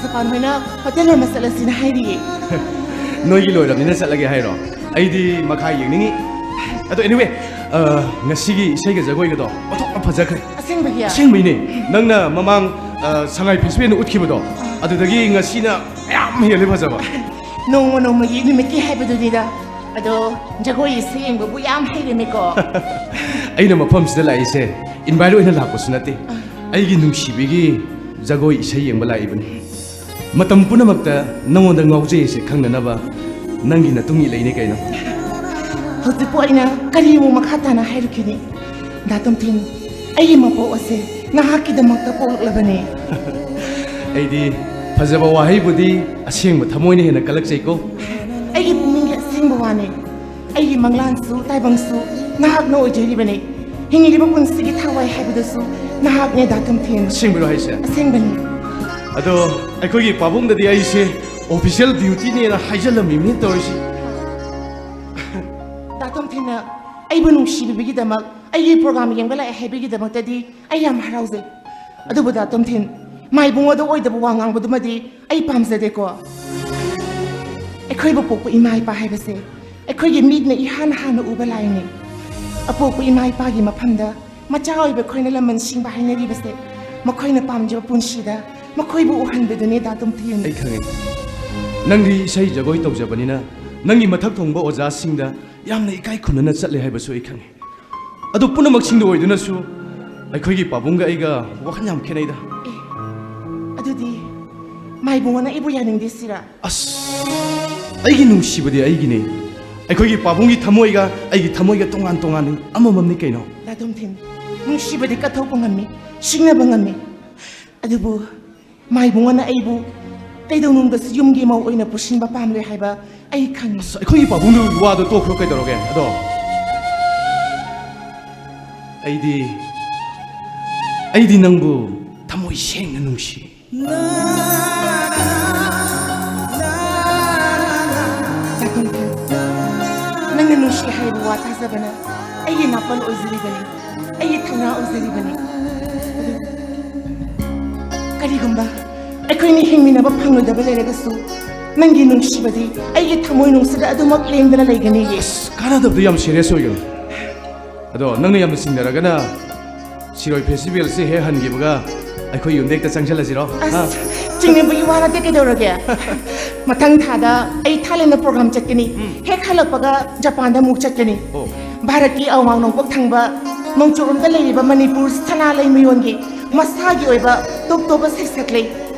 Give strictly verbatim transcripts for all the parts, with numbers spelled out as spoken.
ꯃꯄꯥꯟ ꯍꯣꯏꯅ ꯍꯣꯇꯦꯜ ꯑꯃ ꯆꯠꯂꯁꯤꯅ ꯍꯥꯏꯔꯤꯌꯦ꯫ ꯅꯣꯏꯒꯤ ꯂꯣꯏꯔꯕꯅꯤꯅ ꯆꯠꯂꯒꯦ ꯍꯥꯏꯔꯣ? ꯑꯩꯗꯤ ꯃꯈꯥ ꯌꯦꯡꯅꯤꯡꯉꯤ꯫ ꯑꯗꯣ anyway, ꯑ, ꯉꯁꯤꯒꯤ ꯏꯁꯩꯒ ꯖꯒꯣꯏꯒꯗꯣ ꯑꯣꯟꯊꯣꯛꯅ ꯐꯖꯈ꯭ꯔꯦ꯫ ꯑꯁꯦꯡꯕꯒꯤ? ꯑꯁꯦꯡꯕꯩꯅꯦ꯫ ꯅꯪꯅ ꯃꯃꯥꯡ, ꯑ, ꯁꯉꯥꯏ ꯐꯦꯁꯇꯤꯚꯦꯜꯗ ꯎꯠꯈꯤꯕꯗꯣ, ꯑꯗꯨꯗꯒꯤ ꯉꯁꯤꯅ ꯌꯥꯝ ꯍꯦꯜꯂꯦ ꯐꯖꯕ꯫ ꯅꯣꯡꯃ ꯅꯣꯡꯃꯒꯤ ꯅꯨꯃꯤꯠꯀꯤ ꯍꯥꯏꯕꯗꯨꯅꯤꯗ꯫ ꯑꯗꯣ ꯖꯒꯣꯏ ꯏꯁꯩ ꯌꯦꯡꯕꯕꯨ ꯌꯥꯝ ꯍꯩꯔꯦꯅꯦꯀꯣ꯫ ꯑꯩꯅ ꯃꯐꯝꯁꯤꯗ ꯂꯥꯛꯏꯁꯦ invite ꯑꯣꯏꯅ ꯂꯥꯛꯄꯁꯨ ꯅꯠꯇꯦ꯫ ꯑꯩꯒꯤ ꯅꯨꯡꯁꯤꯕꯤꯒꯤ ꯖꯒꯣꯏ ꯏꯁꯩ ꯌꯦꯡꯕ ꯂꯥꯛꯏꯕꯅꯤ꯫ ꯃꯇꯝ ꯄꯨꯝꯅꯃꯛꯇ ꯅꯉꯣꯟꯗ ꯉꯥꯎꯖꯩꯁꯦ ꯈꯪꯅꯅꯕ ꯅꯪꯒꯤ ꯅꯇꯨꯡ ꯏꯜꯂꯛꯏꯅꯦ ꯀꯩꯅꯣ꯫ ꯍꯧꯖꯤꯛꯄꯨ ꯑꯩꯅ ꯀꯔꯤꯃꯨꯛ ꯃꯈꯥ ꯇꯥꯅ ꯍꯥꯏꯔꯨꯈꯤꯅꯤ? ꯗꯥ ꯇꯣꯝꯊꯤꯟ, ꯑꯩꯒꯤ ꯃꯄꯣꯛ ꯑꯁꯦ ꯅꯍꯥꯛꯀꯤꯗꯃꯛꯇ ꯄꯣꯛꯂꯛꯂꯕꯅꯦ꯫ ꯑꯩꯗꯤ ꯐꯖꯕ ꯋꯥꯍꯩꯕꯨꯗꯤ ꯑꯁꯦꯡꯕ ꯊꯃꯣꯏꯅ ꯍꯦꯟꯅ ꯀꯜꯂꯛꯆꯩꯀꯣ꯫ ꯑꯩꯒꯤ ꯄꯨꯛꯅꯤꯡꯒꯤ ꯑꯁꯦꯡꯕ ꯋꯥꯅꯦ꯫ ꯑꯩꯒꯤ ꯃꯪꯂꯥꯟꯁꯨ ꯇꯥꯏꯕꯪꯁꯨ ꯅꯍꯥꯛꯅ ꯑꯣꯏꯖꯔꯤꯕꯅꯦ꯫ ꯍꯤꯡꯂꯤꯕ ꯄꯨꯟꯁꯤꯒꯤ ꯊꯋꯥꯏ ꯍꯥꯏꯕꯗꯨꯁꯨ ꯅꯍꯥꯛꯅꯦ, ꯗꯥ ꯇꯣꯝꯊꯤꯟ꯫ ꯑꯁꯦꯡꯕꯔꯣ ꯍꯥꯏꯁꯦ? ꯑꯁꯦꯡꯕꯅꯤ꯫ ꯑꯗꯣ ꯑꯩꯈꯣꯏꯒꯤ ꯄꯥꯕꯨꯡꯗꯗꯤ ꯑꯩꯁꯦ official dutyꯅꯦꯅ ꯍꯥꯏꯖꯜꯂꯝꯃꯤꯕꯅꯤ ꯇꯧꯔꯤꯁꯤ꯫ ꯗꯥ ꯇꯣꯝꯊꯤꯟꯅ ꯑꯩꯕꯨ ꯅꯨꯡꯁꯤꯕꯤꯕꯒꯤꯗꯃꯛ, ꯑꯩꯒꯤ program ꯌꯦꯡꯕ ꯂꯥꯛꯑꯦ ꯍꯥꯏꯕꯒꯤꯗꯃꯛꯇꯗꯤ ꯑꯩ ꯌꯥꯝ ꯍꯔꯥꯎꯖꯩ꯫ ꯑꯗꯨꯕꯨ ꯗꯥ ꯇꯣꯝꯊꯤꯟ, ꯃꯥꯏꯕꯨꯡ ꯑꯗꯨ ꯑꯣꯏꯗꯕ ꯋꯥ ꯉꯥꯡꯕꯗꯨꯃꯗꯤ ꯑꯩ ꯄꯥꯝꯖꯗꯦꯀꯣ꯫ ꯑꯩꯈꯣꯏꯕꯨ ꯄꯣꯛꯄ ꯏꯃꯥ ꯏꯄꯥ ꯍꯥꯏꯕꯁꯦ ꯑꯩꯈꯣꯏꯒꯤ ꯃꯤꯠꯅ ꯏꯍꯥꯟ ꯍꯥꯟꯅ ꯎꯕ ꯂꯥꯏꯅꯤ꯫ ꯑꯄꯣꯛꯄ ꯏꯃꯥ ꯏꯄꯥꯒꯤ ꯃꯐꯝꯗ ꯃꯆꯥ ꯑꯣꯏꯕ ꯑꯩꯈꯣꯏꯅ ꯂꯃꯟ ꯁꯤꯡꯕ ꯍꯥꯏꯅꯔꯤꯕꯁꯦ ꯃꯈꯣꯏꯅ ꯄꯥꯝꯖꯕ ꯄꯨꯟꯁꯤꯗ ꯃꯈꯣꯏꯕꯨ ꯎꯍꯟꯕꯗꯨꯅꯤ, ꯗꯥ ꯇꯣꯝꯊꯤꯟ꯫ ꯑꯩ ꯈꯪꯉꯦ, ꯅꯪꯗꯤ ꯏꯁꯩ ꯖꯒꯣꯏ ꯇꯧꯖꯕꯅꯤꯅ ꯅꯪꯒꯤ ꯃꯊꯛ ꯊꯣꯡꯕ ꯑꯣꯖꯥꯁꯤꯡꯗ ꯌꯥꯝꯅ ꯏꯀꯥꯏ ꯈꯨꯝꯅꯅ ꯆꯠꯂꯦ ꯍꯥꯏꯕꯁꯨ ꯑꯩ ꯈꯪꯉꯦ꯫ ꯑꯗꯨ ꯄꯨꯝꯅꯃꯛꯁꯤꯡꯗ ꯑꯣꯏꯗꯨꯅꯁꯨ ꯑꯩꯈꯣꯏꯒꯤ ꯄꯥꯕꯨꯡꯒ ꯑꯩꯒ ꯋꯥꯈꯜ ꯌꯥꯝ ꯈꯦꯠꯅꯩꯗ꯫ ꯑꯦ, ꯑꯗꯨꯗꯤ ꯃꯥꯏꯕꯨꯡꯉꯣꯅ ꯑꯩꯕꯨ ꯌꯥꯅꯤꯡꯗꯦ ꯁꯤꯔꯥ? ꯑꯁ, ꯑꯩꯒꯤ ꯅꯨꯡꯁꯤꯕꯗꯤ ꯑꯩꯒꯤꯅꯦ꯫ ꯑꯩꯈꯣꯏꯒꯤ ꯄꯥꯕꯨꯡꯒꯤ ꯊꯃꯣꯏꯒ ꯑꯩꯒꯤ ꯊꯃꯣꯏꯒ ꯇꯣꯉꯥꯟ ꯇꯣꯉꯥꯟꯅꯤ, ꯑꯃꯃꯝꯅꯤ ꯀꯩꯅꯣ꯫ ꯗꯥ ꯇꯣꯝꯊꯤꯟ, ꯅꯨꯡꯁꯤꯕꯗꯤ ꯀꯠꯊꯣꯛꯄ ꯉꯝꯃꯤ, ꯁꯤꯡꯅꯕ ꯉꯝꯃꯤ꯫ ꯑꯗꯨꯕꯨ ꯃꯥꯏꯕꯨꯡꯉꯣꯅ ꯑꯩꯕꯨ ꯀꯩꯗꯧꯅꯨꯡꯗꯁꯨ ꯌꯨꯝꯒꯤ ꯃꯧ ꯑꯣꯏꯅ ꯄꯨꯁꯤꯟꯕ ꯄꯥꯝꯂꯣꯏ ꯍꯥꯏꯕ ꯑꯩ ꯈꯪꯉꯤ꯫ ꯑꯁ, ꯑꯩꯈꯣꯏꯒꯤ ꯄꯥꯕꯨꯡꯗꯨꯒꯤ ꯋꯥꯗꯣ ꯇꯣꯛꯈ꯭ꯔꯣ, ꯀꯩꯗꯧꯔꯒꯦ? ꯑꯗꯣ ꯑꯩꯗꯤ, ꯑꯩꯗꯤ ꯅꯪꯕꯨ ꯊꯃꯣꯏ ꯁꯦꯡꯅ ꯅꯨꯡꯁꯤ꯫ ꯗꯥ ꯇꯣꯝꯊꯤꯟ, ꯅꯪꯅ ꯅꯨꯡꯁꯤ ꯍꯥꯏꯕ ꯋꯥ ꯊꯥꯖꯕꯅ ꯑꯩꯒꯤ ꯅꯥꯄꯜ ꯑꯣꯏꯖꯔꯤꯕꯅꯤ, ꯑꯩꯒꯤ ꯊꯧꯅꯥ ꯑꯣꯏꯖꯔꯤꯕꯅꯤ꯫ ꯑꯗꯨ ꯀꯔꯤꯒꯨꯝꯕ ꯑꯩꯈꯣꯏꯅꯤ ꯍꯤꯡꯃꯤꯟꯅꯕ ꯐꯪꯂꯣꯏꯗꯕ ꯂꯩꯔꯒꯁꯨ, ꯅꯪꯒꯤ ꯅꯨꯡꯁꯤꯕꯗꯤ ꯑꯩꯒꯤ ꯊꯃꯣꯏꯅꯨꯡꯁꯤꯗ ꯑꯗꯨꯃꯛ ꯂꯦꯡꯗꯅ ꯂꯩꯒꯅꯤꯌꯦ꯫ ꯀꯥꯟꯅꯗꯕꯗꯣ ꯌꯥꯝ ꯁꯤꯔꯤꯌꯁ ꯑꯣꯏꯒꯅꯨ꯫ ꯑꯗꯣ ꯅꯪꯅ ꯌꯥꯝꯅ ꯆꯤꯡꯅꯔꯒꯅ ꯁꯤꯔꯣꯏ ꯐꯦꯁꯇꯤꯚꯦꯜꯁꯦ ꯍꯦꯛ ꯍꯟꯈꯤꯕꯒ ꯑꯩꯈꯣꯏ ꯌꯨꯝꯗ ꯍꯦꯛꯇ ꯆꯪꯁꯤꯜꯂꯁꯤꯔꯣ? ꯍꯥ? ꯑꯁ, ꯆꯤꯡꯅꯕꯒꯤ ꯋꯥ ꯅꯠꯇꯦ, ꯀꯩꯗꯧꯔꯒꯦ? ꯃꯊꯪ ꯊꯥꯗ ꯑꯩ ꯊꯥꯏꯂꯦꯟꯗ ꯄ꯭ꯔꯣꯒ꯭ꯔꯥꯝ ꯆꯠꯀꯅꯤ꯫ ꯍꯦꯛ ꯍꯜꯂꯛꯄꯒ ꯖꯄꯥꯟꯗ ꯑꯃꯨꯛ ꯆꯠꯀꯅꯤ꯫ ꯑꯣ꯫ ꯚꯥꯔꯠꯀꯤ ꯑꯋꯥꯡ ꯅꯣꯡꯄꯣꯛ ꯊꯪꯕ ꯅꯣꯡꯆꯨꯞꯂꯣꯝꯗ ꯂꯩꯔꯤꯕ ꯃꯅꯤꯄꯨꯔ ꯁꯅꯥ ꯂꯩꯃꯌꯣꯟꯒꯤ ꯃꯁꯥꯒꯤ ꯑꯣꯏꯕ ꯇꯣꯞ ꯇꯣꯞꯄ ꯁꯩꯁꯛꯂꯩ,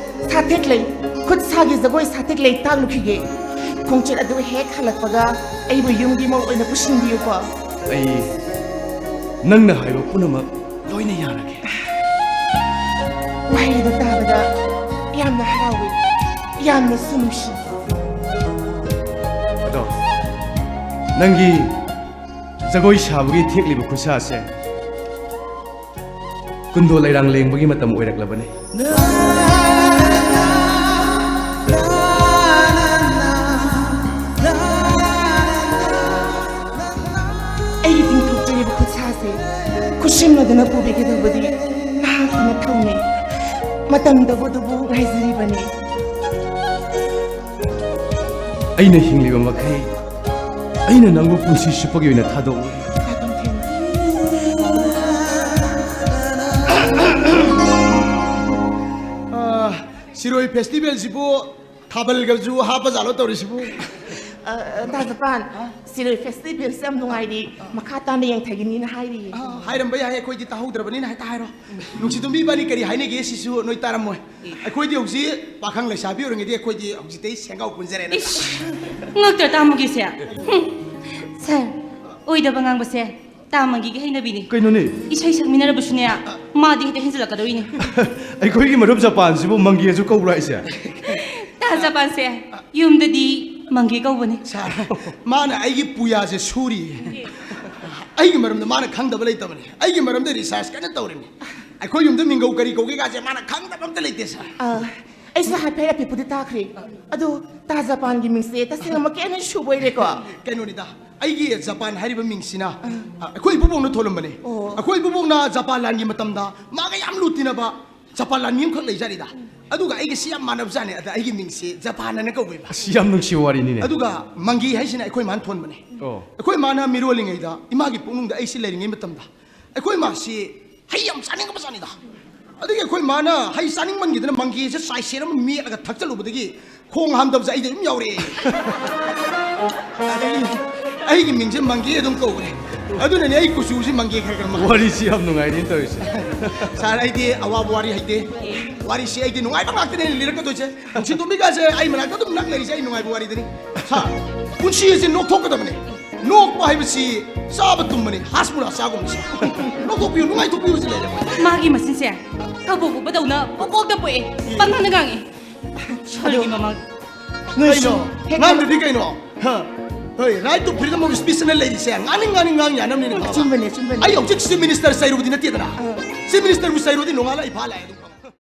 ꯁꯥꯊꯦꯛꯂꯩ, ꯈꯨꯠ ꯁꯥꯒꯤ ꯖꯒꯣꯏ ꯁꯥꯊꯦꯛꯂꯩ ꯇꯥꯛꯂꯨꯈꯤꯒꯦ꯫ ꯈꯣꯡꯆꯠ ꯑꯗꯨ ꯍꯦꯛ ꯍꯜꯂꯛꯄꯒ ꯑꯩꯕꯨ ꯌꯨꯝꯒꯤ ꯃꯧ ꯑꯣꯏꯅ ꯄꯨꯁꯤꯟꯕꯤꯌꯨꯀꯣ꯫ ꯑꯩ ꯅꯪꯅ ꯍꯥꯏꯕ ꯄꯨꯝꯅꯃꯛ ꯂꯣꯏꯅ ꯌꯥꯔꯒꯦ꯫ ꯋꯥꯍꯩꯗꯨ ꯇꯥꯕꯗ ꯌꯥꯝꯅ ꯍꯔꯥꯎꯏ, ꯌꯥꯝꯅꯁꯨ ꯅꯨꯡꯁꯤ꯫ ꯑꯗꯣ ꯅꯪꯒꯤ ꯖꯒꯣꯏ ꯁꯥꯕꯒꯤ ꯊꯦꯛꯂꯤꯕ ꯈꯨꯠꯁꯥꯁꯦ ꯀꯨꯟꯗꯣ ꯂꯩꯔꯥꯡ ꯂꯦꯡꯕꯒꯤ ꯃꯇꯝ ꯑꯣꯏꯔꯛꯂꯕꯅꯤ꯫ ꯑꯩꯒꯤ ꯇꯤꯡꯊꯣꯛꯆꯔꯤꯕ ꯈꯨꯠꯁꯥꯁꯦ ꯈꯨꯠꯁꯦꯝꯅꯗꯨꯅ ꯄꯨꯕꯤꯒꯗꯧꯕꯗꯤ ꯅꯍꯥꯛꯀꯤ ꯃꯊꯧꯅꯤ꯫ ꯃꯇꯝꯗꯕꯨ ꯑꯗꯨꯕꯨ ꯉꯥꯏꯖꯔꯤꯕꯅꯤ꯫ ꯑꯩꯅ ꯍꯤꯡꯂꯤꯕ ꯃꯈꯩ ꯑꯩꯅ ꯅꯪꯕꯨ ꯄꯨꯟꯁꯤ ꯆꯨꯞꯄꯒꯤ ꯑꯣꯏꯅ ꯊꯥꯗꯣꯛꯂꯤ꯫ ꯇꯥꯇꯣꯟꯊꯦꯝ꯫ ꯑꯥ, ꯁꯤꯔꯣꯏ ꯐꯦꯁꯇꯤꯚꯦꯜꯁꯤꯕꯨ ꯊꯥꯕꯜꯒꯁꯨ ꯍꯥꯞꯄ ꯖꯥꯠꯂꯣ ꯇꯧꯔꯤꯁꯤꯕꯨ? ꯑ, ꯇꯥ ꯖꯄꯥꯟ, ꯁꯤꯔꯣꯏ ꯐꯦꯁꯇꯤꯚꯦꯜꯁꯦ ꯌꯥꯝ ꯅꯨꯡꯉꯥꯏꯔꯤ, ꯃꯈꯥ ꯇꯥꯅ ꯌꯦꯡꯊꯒꯅꯤꯅ ꯍꯥꯏꯔꯤꯌꯦ꯫ ꯑꯥ, ꯍꯥꯏꯔꯝꯕ ꯌꯥꯏ, ꯑꯩꯈꯣꯏꯗꯤ ꯇꯥꯍꯧꯗ꯭ꯔꯕꯅꯤꯅ ꯍꯦꯛꯇ ꯍꯥꯏꯔꯣ꯫ ꯅꯨꯡꯁꯤꯇꯣꯝꯕꯤ ꯏꯕꯥꯅꯤ ꯀꯔꯤ ꯍꯥꯏꯅꯒꯦ ꯁꯤꯁꯨ ꯅꯣꯏ ꯇꯥꯔꯝꯃꯣꯏ꯫ ꯑꯩꯈꯣꯏꯗꯤ ꯍꯧꯖꯤꯛ ꯄꯥꯈꯪ ꯂꯩꯁꯥꯕꯤ ꯑꯣꯏꯔꯤꯉꯩꯗꯤ ꯑꯩꯈꯣꯏꯗꯤ ꯍꯧꯖꯤꯛꯇꯩ ꯁꯦꯡꯒꯥꯎ ꯄꯨꯟꯖꯔꯦꯅꯦ꯫ ꯏꯁ, ꯉꯛꯇ ꯇꯥꯃꯨꯒꯤꯁꯦ꯫ ꯍꯨꯝ꯫ ꯁꯥꯔ, ꯑꯣꯏꯗꯕ ꯉꯥꯡꯕꯁꯦ ꯇꯥ ꯃꯪꯒꯤꯒꯤ ꯍꯩꯅꯕꯤꯅꯤ꯫ ꯀꯩꯅꯣꯅꯦ? ꯏꯁꯩ ꯁꯛꯃꯤꯟꯅꯔꯕꯁꯨꯅꯦ, ꯃꯥꯗꯤ ꯍꯦꯛꯇ ꯍꯦꯟꯖꯤꯜꯂꯛꯀꯗꯧꯔꯤꯅꯤ꯫ ꯑꯩꯈꯣꯏꯒꯤ ꯃꯔꯨꯞ ꯖꯄꯥꯟꯁꯤꯕꯨ ꯃꯪꯒꯦꯁꯨ ꯀꯧꯕ꯭ꯔꯥ ꯍꯥꯏꯁꯦ? ꯇꯥ ꯖꯄꯥꯟꯁꯦ ꯌꯨꯝꯗꯗꯤ ꯃꯪꯒꯤ ꯀꯧꯕꯅꯤ꯫ ꯁꯥꯔ, ꯃꯥꯅ ꯑꯩꯒꯤ ꯄꯨꯌꯥꯁꯦ ꯁꯨꯔꯤꯌꯦ꯫ ꯑꯩꯒꯤ ꯃꯔꯝꯗ ꯃꯥꯅ ꯈꯪꯗꯕ ꯂꯩꯇꯕꯅꯤ꯫ ꯑꯩꯒꯤ ꯃꯔꯝꯗ ꯔꯤꯁꯥꯔꯁ ꯀꯟꯅ ꯇꯧꯔꯤꯅꯤ꯫ ꯑꯩꯈꯣꯏ ꯌꯨꯝꯗ ꯃꯤꯡꯒꯧ ꯀꯔꯤ ꯀꯧꯒꯦ ꯀꯥꯁꯦ ꯃꯥꯅ ꯈꯪꯗꯕ ꯑꯝꯇ ꯂꯩꯇꯦ, ꯁꯥꯔ꯫ ꯑ, ꯑꯩꯁꯨ ꯍꯥꯏꯐꯦꯠ ꯍꯥꯏꯐꯦꯠꯄꯨꯗꯤ ꯇꯥꯈ꯭ꯔꯦ꯫ ꯑꯗꯣ ꯇꯥ ꯖꯄꯥꯟꯒꯤ ꯃꯤꯡꯁꯦ ꯇꯁꯦꯡꯅꯃꯛꯀꯤ ꯑꯩꯅ ꯁꯨꯕ ꯑꯣꯏꯔꯦꯀꯣ? ꯀꯩꯅꯣꯅꯤꯗ, ꯑꯩꯒꯤ ꯖꯄꯥꯟ ꯍꯥꯏꯔꯤꯕ ꯃꯤꯡꯁꯤꯅ, ꯑ, ꯑꯩꯈꯣꯏ ꯏꯄꯨꯕꯣꯛꯅ ꯊꯣꯜꯂꯝꯕꯅꯦ꯫ ꯑꯣ꯫ ꯑꯩꯈꯣꯏ ꯏꯄꯨꯕꯣꯛꯅ ꯖꯄꯥꯟ ꯂꯥꯟꯒꯤ ꯃꯇꯝꯗ ꯃꯥꯒ ꯌꯥꯝ ꯂꯨ ꯇꯤꯟꯅꯕ ꯖꯄꯥꯟ ꯂꯥꯟꯃꯤ ꯑꯃꯈꯛ ꯂꯩꯖꯥꯠꯅꯤꯗ꯫ ꯑꯗꯨꯒ ꯑꯩꯒ ꯁꯤ ꯌꯥꯝ ꯃꯥꯟꯅꯕꯖꯥꯠꯅꯤ꯫ ꯑꯗ ꯑꯩꯒꯤ ꯃꯤꯡꯁꯦ ꯖꯄꯥꯟ ꯑꯅ ꯀꯧꯋꯦꯕ꯫ ꯑꯁ, ꯌꯥꯝ ꯅꯨꯡꯁꯤꯕ ꯋꯥꯔꯤꯅꯤꯅꯦ꯫ ꯑꯗꯨꯒ ꯃꯪꯒꯦ ꯍꯥꯏꯁꯤꯅ ꯑꯩꯈꯣꯏ ꯃꯥꯅ ꯊꯣꯟꯕꯅꯦ꯫ ꯑꯣ꯫ ꯑꯩꯈꯣꯏ ꯃꯥꯅ ꯃꯤꯔꯣꯜꯂꯤꯉꯩꯗ ꯏꯃꯥꯒꯤ ꯄꯨꯛꯅꯨꯡꯗ ꯑꯩꯁꯤ ꯂꯩꯔꯤꯉꯩ ꯃꯇꯝꯗ ꯑꯩꯈꯣꯏ ꯃꯥꯁꯤ ꯍꯩ ꯌꯥꯝ ꯆꯥꯅꯤꯡꯉꯕ ꯖꯥꯠꯅꯤꯗ꯫ ꯑꯗꯒꯤ ꯑꯩꯈꯣꯏ ꯃꯥꯅ ꯍꯩ ꯆꯥꯅꯤꯡꯃꯟꯈꯤꯗꯅ ꯃꯪꯒꯦꯁꯦ ꯆꯥꯏꯁꯦꯟ ꯑꯃ ꯃꯦꯠꯂꯒ ꯊꯛꯆꯜꯂꯨꯕꯗꯒꯤ ꯈꯣꯡ ꯍꯥꯝꯗꯕꯁꯦ ꯑꯩꯗꯤ ꯑꯗꯨꯝ ꯌꯥꯎꯔꯛꯑꯦ꯫ ꯑꯗꯒꯤ ꯑꯩꯒꯤ ꯃꯤꯡꯁꯦ ꯃꯪꯒꯦ ꯑꯗꯨꯝ ꯀꯧꯕꯅꯦ꯫ ꯑꯗꯨꯅꯅꯦ ꯑꯩ ꯀꯨꯆꯨꯁꯤ ꯃꯪꯒꯦ ꯈꯔ ꯈꯔ ꯃꯥꯜꯂꯦ꯫ ꯋꯥꯔꯤꯁꯤ ꯌꯥꯝ ꯅꯨꯡꯉꯥꯏꯔꯤꯅ ꯇꯧꯔꯤꯁꯦ꯫ ꯁꯥꯔ, ꯑꯩꯗꯤ ꯑꯋꯥꯕ ꯋꯥꯔꯤ ꯍꯩꯇꯦ꯫ ꯋꯥꯔꯤꯁꯤ ꯑꯩꯗꯤ ꯅꯨꯡꯉꯥꯏꯕ ꯉꯥꯛꯇꯅꯦ ꯑꯩꯅ ꯂꯤꯔꯛꯀꯗꯣꯏꯁꯦ꯫ ꯁꯤꯟꯇꯣꯝꯕꯤꯒꯥꯁꯦ ꯑꯩ ꯃꯅꯥꯛꯇ ꯑꯗꯨꯝ ꯅꯛ ꯂꯩꯔꯤꯁꯦ ꯑꯩ ꯅꯨꯡꯉꯥꯏꯕ ꯋꯥꯔꯤꯗꯅꯤ꯫ ꯁꯥꯔ, ꯄꯨꯟꯁꯤ ꯑꯁꯤ ꯅꯣꯛꯊꯣꯛꯀꯗꯕꯅꯦ꯫ ꯅꯣꯛꯄ ꯍꯥꯏꯕꯁꯤ ꯆꯥꯕ ꯇꯨꯝꯕꯅꯤ, ꯍꯥꯁꯃꯨꯂꯥ ꯆꯥꯒꯨꯝꯕꯁꯦ꯫ ꯅꯣꯛꯊꯣꯛꯄꯤꯌꯨ, ꯅꯨꯡꯉꯥꯏꯊꯣꯛꯄꯤꯌꯨ ꯁꯤ ꯂꯩꯔꯦ꯫ ꯃꯥꯒꯤ ꯃꯆꯤꯟꯁꯦ ꯀꯕꯣꯛ ꯀꯨꯞꯄꯗꯧꯅ ꯄꯣꯛꯀꯣꯛꯇ ꯄꯣꯛꯑꯦ꯫ ꯄꯪꯉꯥꯡꯗ ꯉꯥꯡꯉꯦ꯫ ꯁꯣꯔꯒꯤ ꯃꯃꯥꯡ ꯅꯣꯏꯁꯨ ꯀꯩꯅꯣ? ꯍꯦꯛ ꯉꯥꯡꯗ꯭ꯔꯗꯤ ꯀꯩꯅꯣ? ꯍꯥ? ꯍꯣꯏ, right to freedom of speech ꯅ ꯂꯩꯔꯤꯁꯦ꯫ ꯉꯥꯡꯅꯤꯡ ꯉꯥꯡꯅꯤꯡ ꯉꯥꯡ ꯌꯥꯅꯕꯅꯤꯅꯦ꯫ ꯑꯆꯨꯝꯕꯅꯦ, ꯑꯆꯨꯝꯕꯅꯦ꯫ ꯑꯩ ꯍꯧꯖꯤꯛ Chief Minister ꯆꯩꯔꯨꯕꯗꯤ ꯅꯠꯇꯦꯗꯅ꯫ ꯑꯥ꯫ Chief Minister ꯕꯨ ꯆꯩꯔꯨꯔꯗꯤ ꯅꯣꯡꯉꯥꯜꯂ ꯑꯩ ꯐꯥ ꯂꯥꯛꯑꯦ ꯑꯗꯨꯝ꯫